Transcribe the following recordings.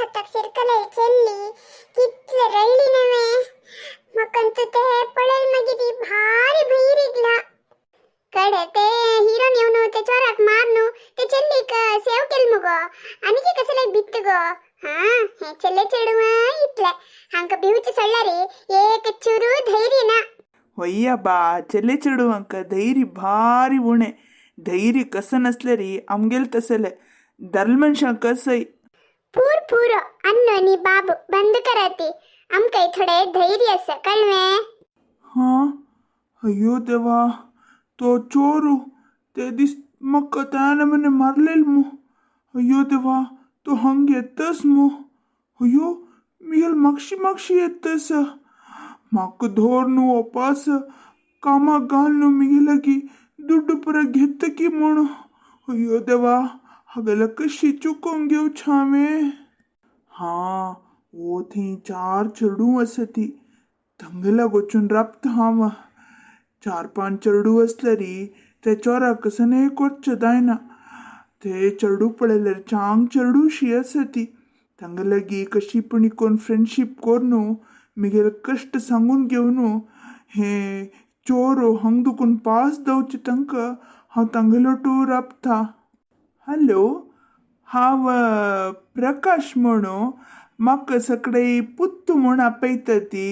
हाताक शिरकलेल चेल्ली कितले रडली नव्हे. म्हाका ते पळयल मागीर ती भारी भंय रिगला. कडे ते हिरोन येवन ते चोराक मारनु ते चेल्लीक सेव केल मुगो. आनीक कसले भित्त गो. हा हे चेल्ले चेडूं इतले हांका भिवचे सोडल्यार एक चुरू धैर्य ना. होय्या बा, चेले चेडवांक धैर्य भारी उणें. धैर्य कसं नसल्यारी आमगेल तसले दरल मनशां कसय. पूर पूरो अन्नो नी बाबू बंद कराती. आमकां थोडे धैर्य आसा कळवें. हां, अय्यो देवा, तो चोरू ते दीस म्हाका त्याने मने मारलेल मू. अय्यो देवा, तो हंग येतस मू. अय्यो, मिगेल मागशी मागशी येतस. म्हाका धोर ओपास कामाक घाल मिगे लागी दुड्डू परत घेत की म्हूण. अय्यो देवा, हागेला कशी चुकोवन घेवचें हांवें. हां, वो थंय चार चेडूं आसा ती थंगेला वचून राबता हांव. चार पांच चेडूं आसल्यार ते चोराक कसने करचें जायना. ते चेडूं पळयल्यार चांग चेडूं शी आसा ती. तांगे लागीं कशी पुणी कोण फ्रेंडशीप कोरनू मिगेले कश्ट सांगून घेवन हे चोर हांग दुकून पास दवचे तांकां हांव तांगेलो टूर राबता. हॅलो, हांव प्रकाश म्हणू. म्हाका सगळे पुत्तू म्हूण आपयता ती.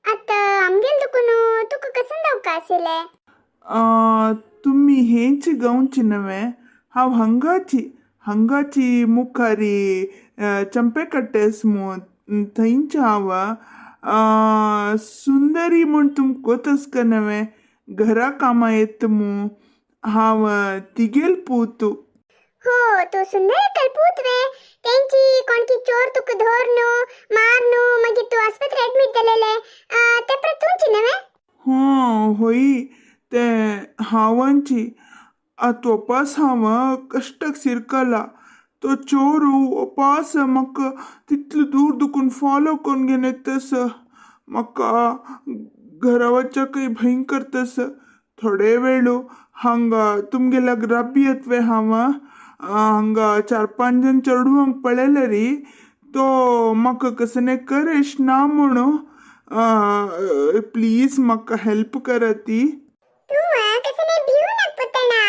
आतां आमगेल दुकून तुका कसं जावका आशिल्लें? तुमी हेंच गांवची न्हय? हांव हांगाची हांगाची मुखारी चंपेकट्टेस मू थंयच हांव. सुंदरी म्हूण तुमकां कोत आसका न्हय? घरा कामां येता मू. हांव तिगेल पूत. हो, तू सुंदर कल्पूत वे. तेंची कोणकी चोर तुका धरनु मारनु मागीर तू आस्पत्रे ऍडमिट जालेले ते परत तुमची नव्हे? हां, होय ते हांवांची. आतां ओपास हांव कश्टाक सिरकला. तो चोरू ओपास म्हाका तितलो दूर दुकून फॉलो करून घेवन येतस. म्हाका घरा वचकय भयंकर तस. थोडे वेळू हांगा तुमगेल्या राबी येतवे हांव. हांगा चार पांच जण चेडवांक पळयल्यार तो म्हाका कसने करेश ना म्हणू. प्लीज म्हाका हेल्प कराती. तू कसने भिवू नाक पुतणा.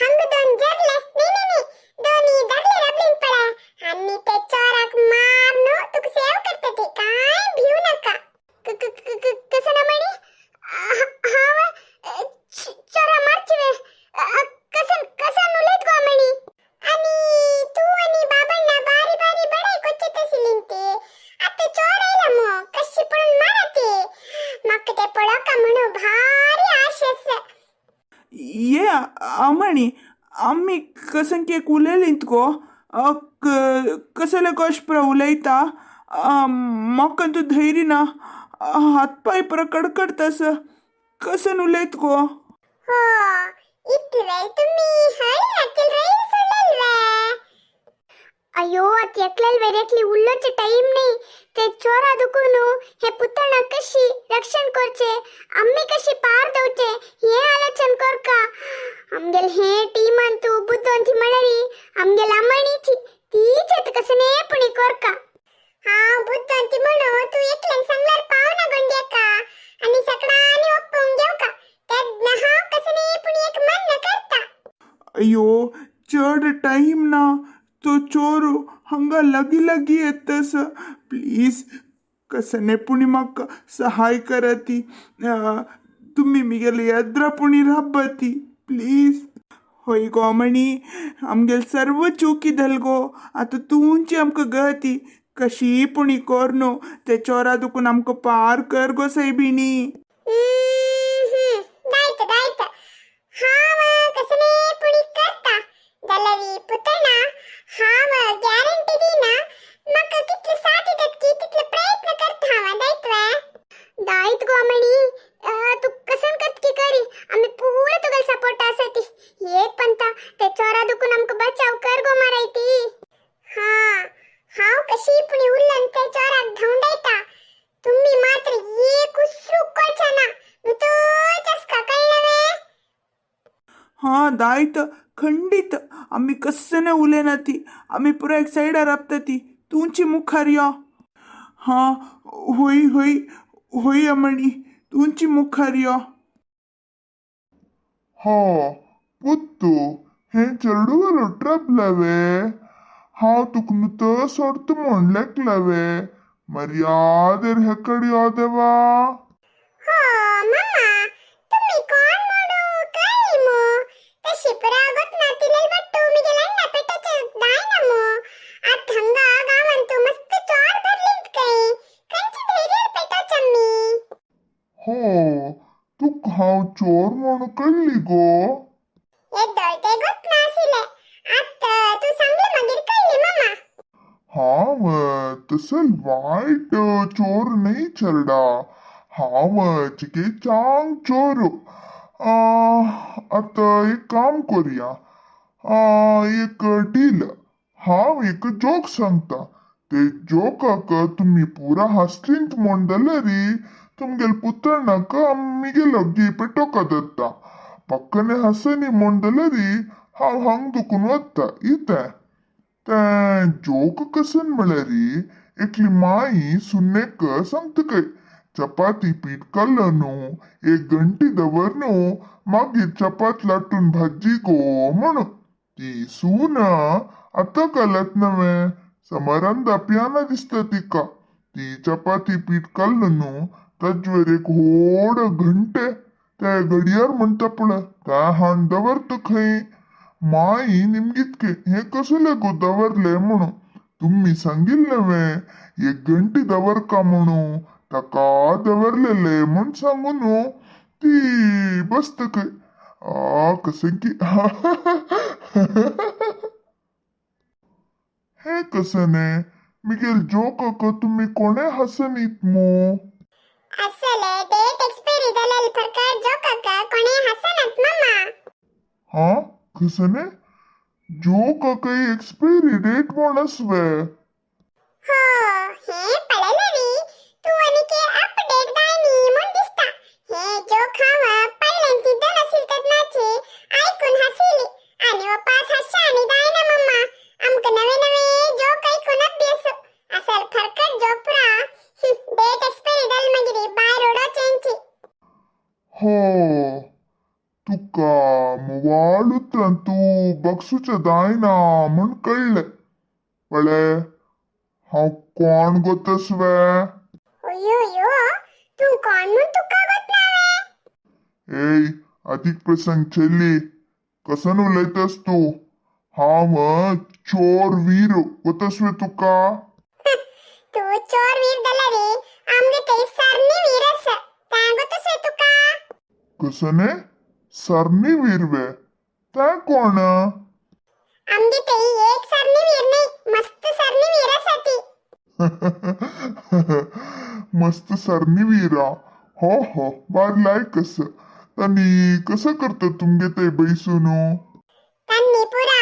हंग दोन जरले नाही नाही नाही दोन्ही दागले राबलीन पळे आणि ते चोराक मारनु तुका सेव करता ती. काय भिवू नका. कसं ना म्हणी हांव चोरा मारची वे? कसं कसं उलयत गो म्हणी? आणि तू आणि बाबांना बारी बारी बडाई कोचेत आशिल्लीं ती. आतां चोर आयला मू, कशी पळून मारा ती. म्हाका ते पळोवका म्हणू भारी आश आसा. ये आमणी, आमी कसं केक उलयलींत गो. कसले कश पर उलयता. म्हाका तूं धैर्य ना. हात पांय पर कडकडतस. कसन उलयत गो? हो, इतली वेळ तुम्ही हळी नातील रैल सोडलेल वे. अय्यो, आत एकल्याल वेरेकली उल्लोचे टाइम नाही. ते चोरा दुकून हे पुतणा कशी रक्षण करचे, आम्ही कशी पार दवचे हे आलोचन करका. आमगेल हे टीमान तू बुद्धोंती म्हळ्यारी आमगेल अमणीची तीच येत कसने पुणी करका. हा बुद्धोंती म्हणू तू एकल्यान सांगल्यार पावना गोंड्याका आणि सगळ्यांनी ओप्पून घेवका. तेन्ना हांव कसने पुणी एक मन करता. अय्यो, चड टायम ना. तो चोर हांगा लागीं लागीं येतस. प्लीज कसने पुणी म्हाका सहाय कराती. तुमी मिगेले यात्रा पुणी राबती प्लीज. होय गो मणी, आमगेल सर्व चुकी धल गो. आतां तुमची आमकां गती कशी पुणी कर न्हू ते चोरा दुकून आमकां पार कर गो सायबिणी. दायत दायत, हांव कसने पुणी करता. जाल्यार पुतणा हांव गॅरंटी दिना. म्हाका कितले साथ दितात की तितले प्रयत्न करता हांव. दायत वे? दायत गो मणी. तू कसन करत की करी, आमी पुरा तुगेल सपोर्ट आसा ती. एक पंता ते चोरा दुकून आमकां बचाव कर गो माराय ती. हा, हांव कशी पुणी उरलन ते चोराक धांवडायता. तुम्ही मात्र एक उसरू करचना. भितूच आसका, कळ्ळें वे? हां दायत, खंडीत. आमी कस्सने उलयना ती. आमी पुरा एक सायडार राबता ती. तुमची मुखार यो. हां होय होय होय अमणी, तुमची मुखार यो. हो पुत्तू, हें चेडूं ट्रबलवे. हांव तुका नुतो सोडता म्हूण लेखलवे. मर्यादेर हेकड यो देवा. हो मम्मा, तुम्ही कोण म्हणू कळ्ळी मू. तशी पुरा गोतना तिलेल बट्टू मिगेल अण्णा पेटोचे दायना मू. आत हंगा गावांतू मस्त चोर भरलीत खंय. खंयची धैर्य पेटोचे मी. हो, तुका हांव चोर म्हूण कळ्ळी गो. येद्दोळ ते गोतना आशिल्ले, आत तूं सांगले मागीर कळ्ळी मम्मा. हांव तसल वायट चोर न्हय चेरडा. हांव चिके चांग चोर. आतां एक काम करुया, एक डील. हांव एक जोक सांगता, ते जोकाक तुमी पुरा हासलींत म्हूण जाल्यार तुमगेल पुतणाक मिगेलो गी पेटोवका धरता. पक्कने हासनी म्हूण जाल्यार हांव हांग दुखून वता. इतें तें जोक कसन म्हळ्यार, एकली माई सुन्नेक सांगता खंय, चपाती पीठ काडलो न्हू, एक घंटी दवर न्हू, मागीर चपात लाटून भाजी गो म्हणून. ती सून आतां कालत नवें समरांदा पियाना दिसता तिका. ती चपाती पीठ काडलो न्हू, ताजेर एक व्हड घंटे ते घडयार म्हणटा पळय, तें हाण दवरता खंय. माई निमगितके, हें कसलें गो दवरलें म्हणून. तुम्ही सांगिल्लें वे एक घंटी दवरका म्हणून, ताका दवरलेले म्हूण सांगू न्हू. ती बसता खंय. आ कशें की हें कशें न्ही मिगेल जोकाक तुमी कोणें हासनीत मू. असले डेट एक्सपायरी जालेल फरकट जोकाक कोणे हसनात मम्मा. हा कशें न्ही जोकाकय एक्सपायरी डेट म्हूण आसवे. हो, हे पळयलें न्ही तूं आनी अपडेट जाय न्ही म्हूण दिसता. हे जोक हांव पळयलें तिद्दल आशिल्ले तेन्नाची आयकून हासिली आनी वपास हांशा आनी जायना मम्मा. आमकां नवे नवे जोक आयकून अभ्यास. असल फरकट जोक पुरा डेट एक्सपायरी जाल मागीर भायर उडोवचेंची. हो, तुका मोवाळ उतरान तूं बक्षूचें जायना म्हूण कळ्ळें. पळय हांव कोण गो तसवे. अयो अयो, तूं कोण म्हूण तुका गोतना वे. एय अधिक प्रसंग चेल्ली, कसन उलयतस तूं. हांव चोर वीर गोतसवे तुका. तूं चोर वीर जाल्यार आमगे थंय सरनी वीर आसा, तें गोतसवे तुका. कसने सरनी वीर वे? तें कोण? आमगे थंय एक सरनी वीर न्ही, मस्त सरनी वीर आसा ती. मस्त सरनी वीरा. हो हो, बार लायक कस. तांणी कसं करता तुमगे ते बैसून? तांणी पुरा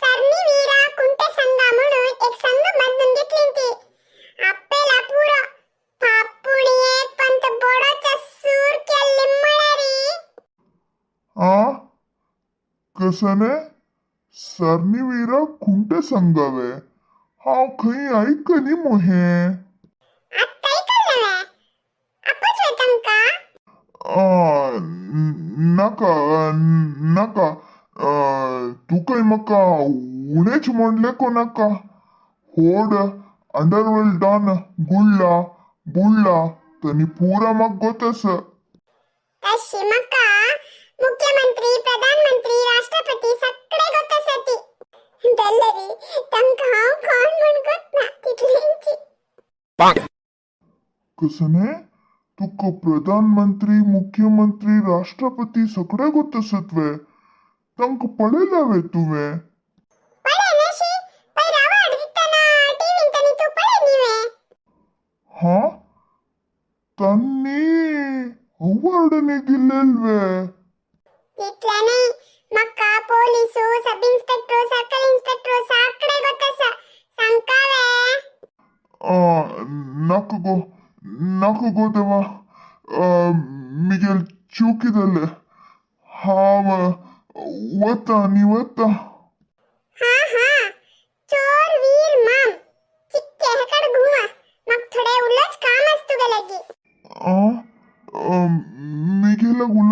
सरनी वीरा कुंटे संघा म्हणून एक संघ बांधून घेतली ती. आपेला पुरो पापुणी एक पंत बोडोच्या सूर केल्ली म्हळ्यारी. आ कसने सरनी वीरा खुंटे संघावे? हांव खंय आयकनी मु हें. आत्ताय कळ्ळें वे? आपूच वे तांकां? आ, नाका नाका, तुकाय म्हाका उणेच म्हणलें को नाका. होड अंडरवर्ल्ड डॉन गुळ्ळा बुळ्ळा तनी पुरा म्हाका गोत आसा. तशी म्हाका मुख्यमंत्री, प्रधानमंत्री, राष्ट्रपती सगळे गोत आसा ती. जाल्यारी तांकां हांव कोण म्हूण गोतना तितलेंची. कसने तुका प्रधानमंत्री, मुख्यमंत्री, राष्ट्रपती सगळे गोत आसत वे? तांकां पळयला वे तुवें? पळय न्ही, पयर अवॉर्ड दितना टीव्हीन तांणी तूं पळय न्ही वे. हा, तांणी अवॉर्ड न्ही दिलेल वे? तितलें न्ही, म्हाका police, sub inspector, circle inspector सगळे गोत आसा. सांगका वे? आ, नाका गो, नाका गो देवा. मिगेल चुकी जालें. हांव वता आनी वता. हा हा, चोर वीर माम.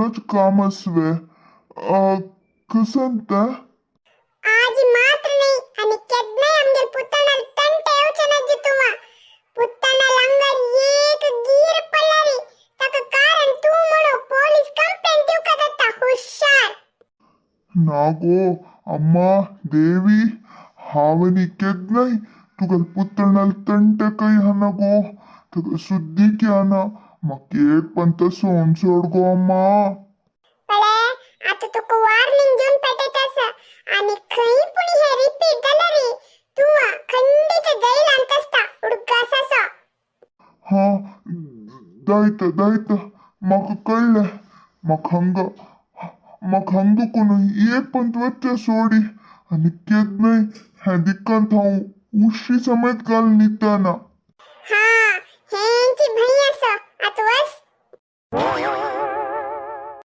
तुगेलोच काम आसवे. कसंत. आजी मात्र नाही आणि केदनाय आमगेल पुतणाल तंटे येवचें तुवा. पुतणाल अंगार एक गीर पडलारी ताका कारण तूं म्हणून पोलीस कंप्लेंट दिवका जाता हुशार. ना गो अम्मा देवी, हांवें केन्नाय तुगेल पुतणाल तंटे कय हाना गो, ताका सुद्दी ना. म्हाका एक पंत सोड सोड गो अम्मा. पळे आतां तुका वॉर्निंग दिवन पेटयतास आनी खंय पुणी हें रिपीट जाल्यार तूं खंडीत जैलांत आसता उडगास आसा. हा, दायता दायता, म्हाका कळ्ळें. म्हाका हांगा, म्हाका हांगा दुखून एक पंत वच्चें सोडी आनी केन्नाय हें दिक्कांत हांव उशी समेत घाल न्हिदना. हा, हेंची भंय आसा. आतां वच.